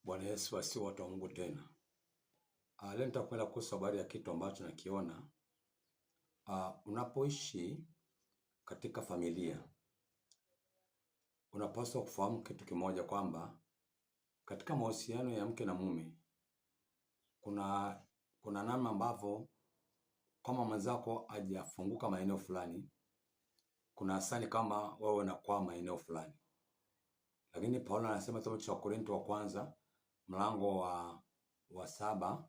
Bwana Yesu asifiwe, watu wa Mungu tena. Leo nitakwenda kuhusu habari ya kitu ambacho nakiona. Unapoishi katika familia unapaswa kufahamu kitu kimoja kwamba katika mahusiano ya mke na mume kuna namna ambavyo kama mwenzako hajafunguka maeneo fulani, kuna asani kama wewe unakwama maeneo fulani. Lakini Paulo anasema kitabu cha Wakorintho wa kwanza mlango wa 7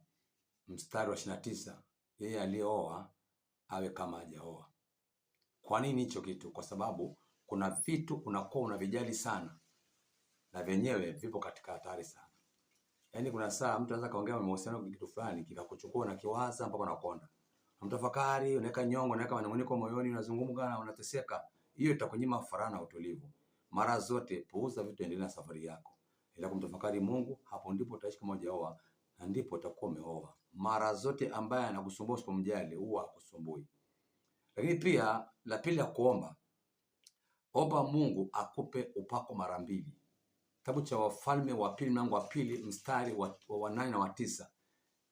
mstari wa 29, yeye aliyeoa awe kama hajaoa. Kwa nini hicho kitu? Kwa sababu kuna vitu unakuwa unavijali sana na vyenyewe vipo katika hatari sana. Yaani kuna saa mtu anaweza kaongea mahusiano kitu fulani kikakuchukua na kiwaza mpaka unakonda. Unamtafakari, unaweka nyongo, unaweka manunguniko moyoni, unazungumza na unateseka. Hiyo itakunyima furaha na utulivu. Mara zote puuza vitu, endelea na safari yako. Ila kumtafakari Mungu, hapo ndipo utaishi kama hujaoa na ndipo utakuwa umeoa. Mara zote ambaye anakusumbua usipomjali huwa hakusumbui. Lakini pia la pili ya kuomba, omba Mungu akupe upako mara mbili. Kitabu cha Wafalme wa Pili mlango wa 2 mstari wa 8 na wa 9.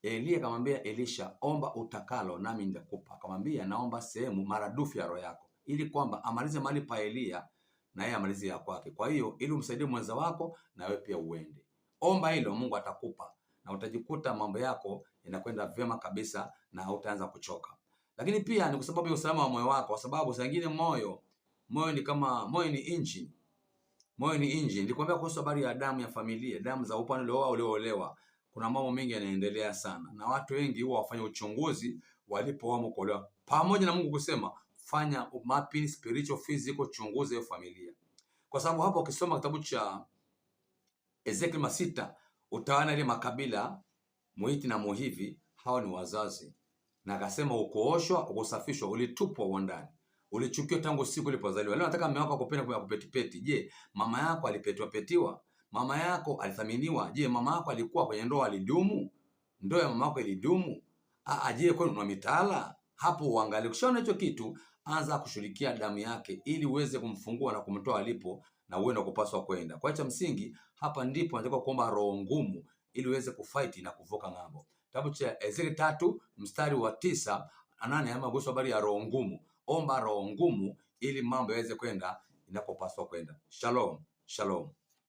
Eliya akamwambia Elisha, omba utakalo nami nitakupa. Akamwambia, naomba sehemu maradufu ya roho yako, ili kwamba amalize mahali pa Eliya na yeye amalize ya kwake. Kwa hiyo ili umsaidie mwenza wako na wewe pia uende. Omba hilo, Mungu atakupa na utajikuta mambo yako yanakwenda vyema kabisa na hautaanza kuchoka. Lakini pia ni kwa sababu ya usalama wa moyo wako, kwa sababu saa nyingine moyo ni kama moyo ni engine. Moyo ni engine. Nilikwambia kuhusu habari ya damu ya familia, damu za upande uliooa ulioolewa. Kuna mambo mengi yanaendelea sana na watu wengi huwa wafanya uchunguzi walipoamua kuolewa. Pamoja na Mungu kusema fanya mapping spiritual physical, chunguza hiyo familia. Kwa sababu hapo ukisoma kitabu cha Ezekiel 6 utaona ile makabila Muhiti na Muhivi, hao ni wazazi. Na akasema ukooshwa, ukusafishwa, ulitupwa uwandani. Ulichukiwa tangu siku ulipozaliwa. Leo nataka mume wako akupende kwa kupetipeti. Je, mama yako alipetwa petiwa? Mama yako alithaminiwa? Je, mama yako alikuwa kwenye ndoa alidumu? Ndoa ya mama yako ilidumu? Je, kwani una mitaala? Hapo uangalie. Ukishaona hicho kitu, anza kushughulikia damu yake ili uweze kumfungua na kumtoa alipo na uende kupaswa kwenda. Kwa cha msingi hapa ndipo unatakiwa kuomba roho ngumu ili uweze kufight na kuvuka ng'ambo. Kitabu cha Ezekiel 3 mstari wa 9 8 ama kuhusu habari ya roho ngumu. Omba roho ngumu ili mambo yaweze kwenda inapopaswa kwenda. Shalom, shalom.